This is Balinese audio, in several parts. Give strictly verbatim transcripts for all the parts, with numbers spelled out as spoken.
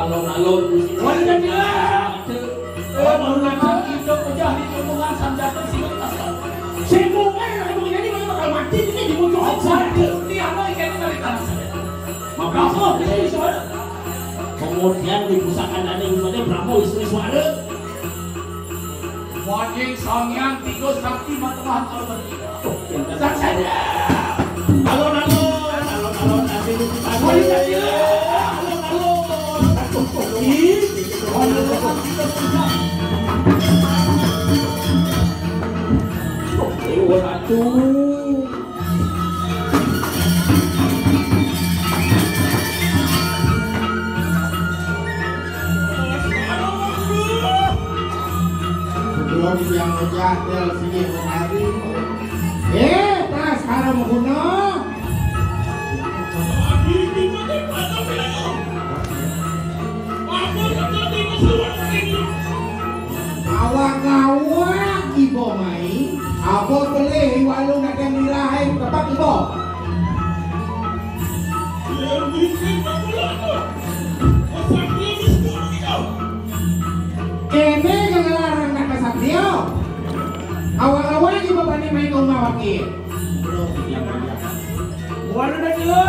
Alon-alon Gusti. Wah, dan dia. Oh, baru nanti kita pejah di rombongan Sanjata Sinutas. Sing mungkin ada yang jadi mana bakal mati ini dimuncul saja. Di apa yang kena dari tanah saja. Maka apa kita di suara? Kemudian di pusaka dana itu ada Prabu istri suara. Wajib sangyang tiga sakti mata mahal. Alon-alon, alon-alon, alon-alon. Sebelum siang ngejah, tel sini kemari. Eh, tas kalau mau guna. Awak ngawak ibo mai, apa boleh iwak lu nak kami lahir tempat ibo? Kene yang larang nak kesatria. Awak-awak ibo bani main rumah wakil. Walau nada,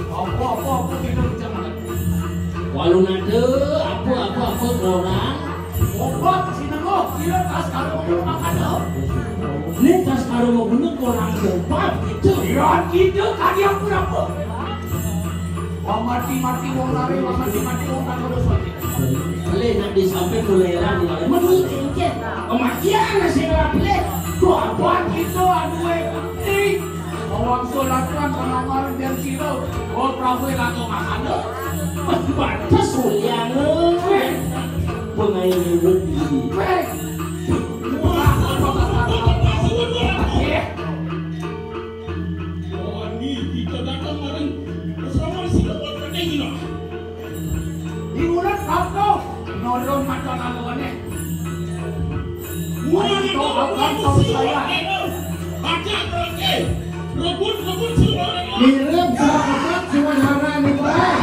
apa-apa, apa kita bicara. Walau nada, apa-apa, apa orang. Obat sih nengok, dia tas kalau mau makan dah. Ini tas kalau mau guna orang obat itu. Ya kita tadi aku dapat. Wah mati-mati wong lari, wah mati-mati wong tak terus lagi. Boleh nak disampai mulai lari, mulai mati. Kematian nasi ngelap leh. Tuh apa kita aduh eh putih. Wong sulatan penamar dan siro. Oh Prabu laku makan. Batas ulian. Pengair ini. Wah, apa kata? Eh. Oh, ini kita datang maring bersama si Lukman Pandai gila. Di mulut kau tu, nolong mata laluannya. Wah, itu akan kau saya. Baca berarti. Rebut, rebut semua. Mirip sama Amat, cuma hara ni, Pak.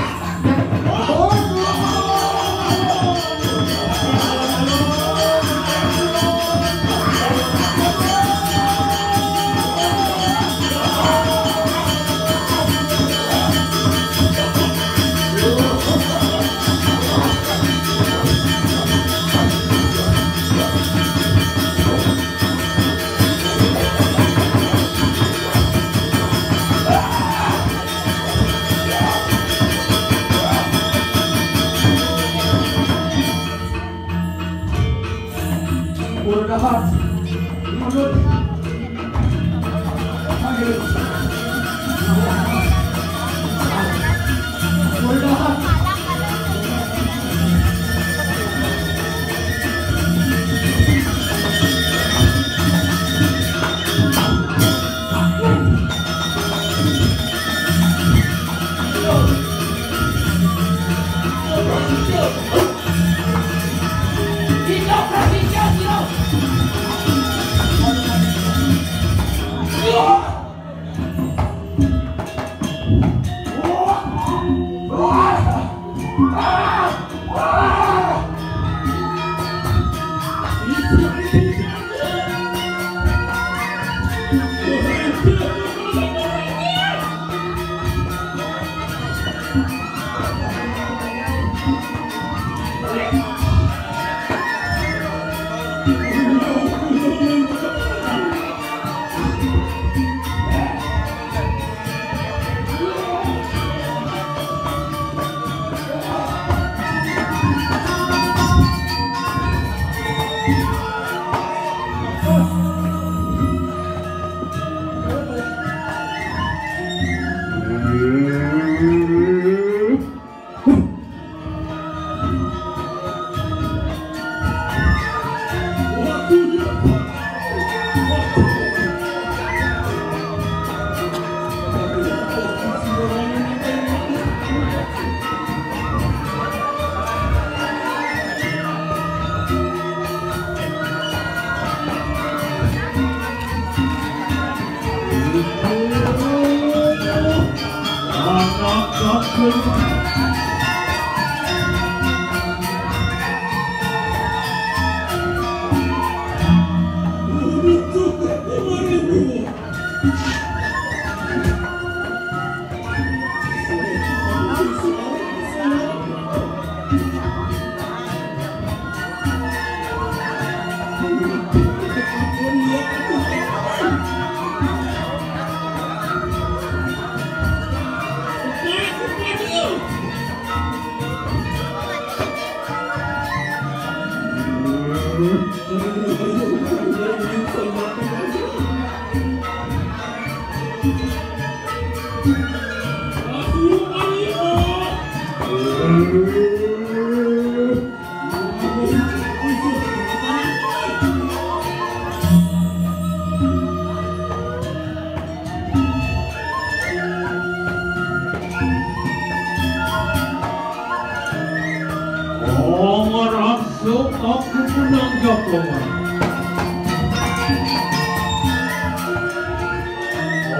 Ong raksuk aku punang japongan.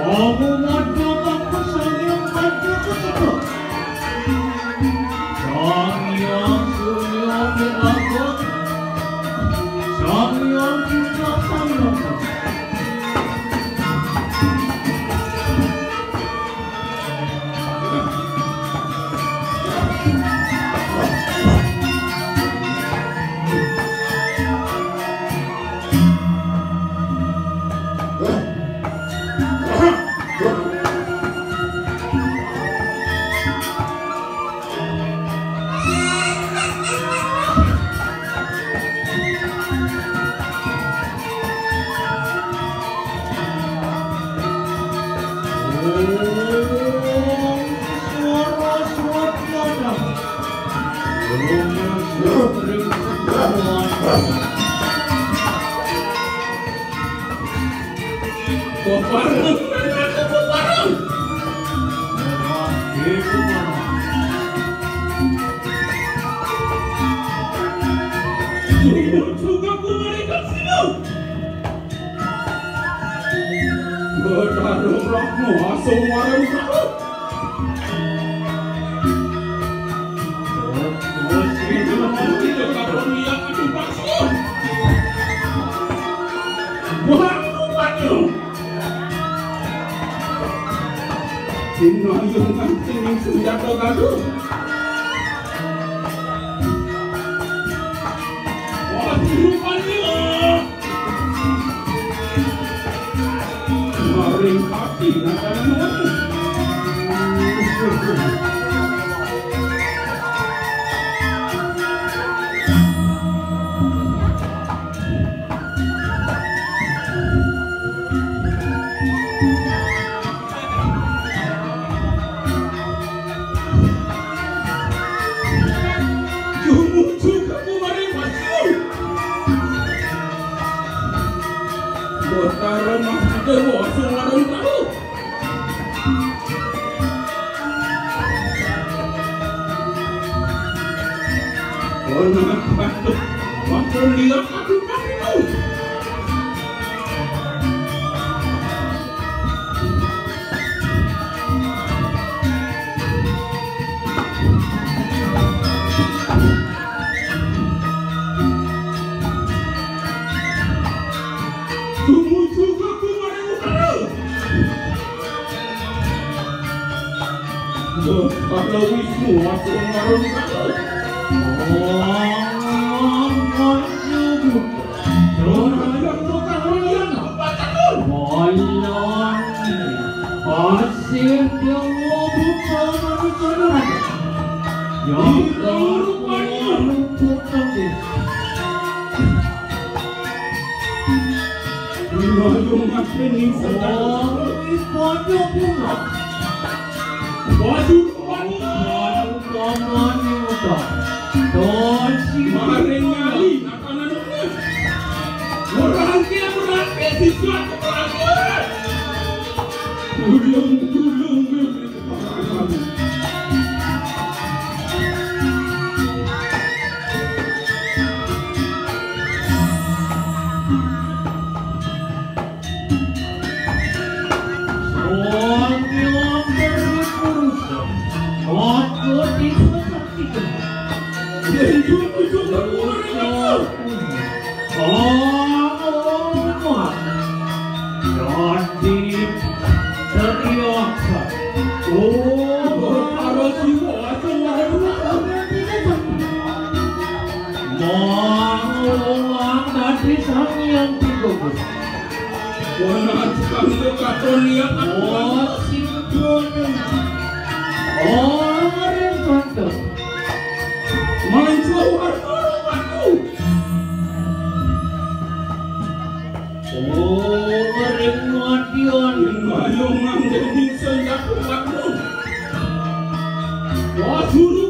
Aku mata aku sayang mata aku. Sang Hyang Surya diangkat. Sang Hyang Buddha sayang. Bopareng, aku bopareng. Sumur juga ku mereka sinu. Betara Brahma asung warung tahu. Wah, rupanya. Dina yungan ning senjata gaduh. Wah, rupanya. Maring ati nakanan. Tumuju ka kumaring Watu. Betara Mahdewa sing aran Prabu. Ana watu, watu liya aku kapitu. Tumuju ka kumaring utara. Kala Wisnu asung aran Kala. Om Maju Buddha. Om Maju Buddha. Mayan. Asih Dewa Buddha Manusa Duraka. Yang rupanya. Wingayung asring ning sandal. Ora padha punah. Waduh, waduh. Waduh, pamane uta. Dosi maring ngali nakanan. Ora angke, ora angke, siswa keperangan. Tulung, tulung, tulung. Yang tiga, Gus. Wana tukang tuh katon lihat aku. Oh, si Gunung. Oh, Gunung Gunung. Mancu warna aku. Oh, Gunung Madian. Ayo nganggeng senjata aku. Wah, suruh.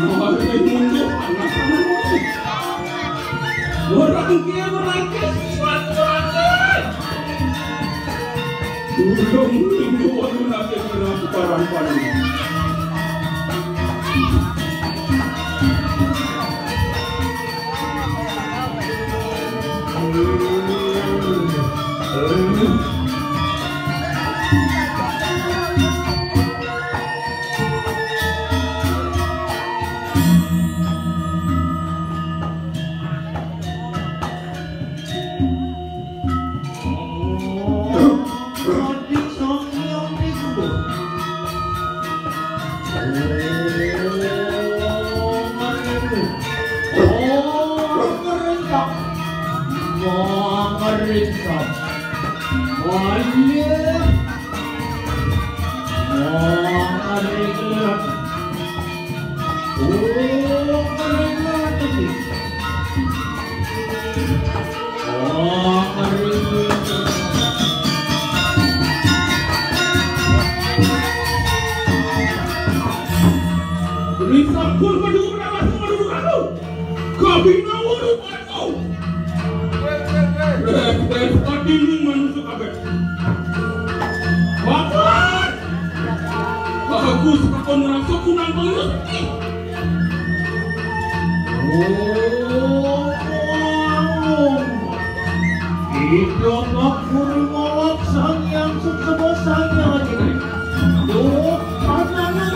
Mari mundur anak-anak. Orang dia merangkis sesuatu lagi. Ulung minggu aku nanti kira sekarang paling. Risapun pendukung rakyat pendukung aku. Kabina urut aku. Wes, wes, wes, tadi ini manusia kabeh. Bapak! Bagus, aku ngerasa kunang banget. Oh, itu makmur molok sang yang sesama saya ini. Duh, anak-anak.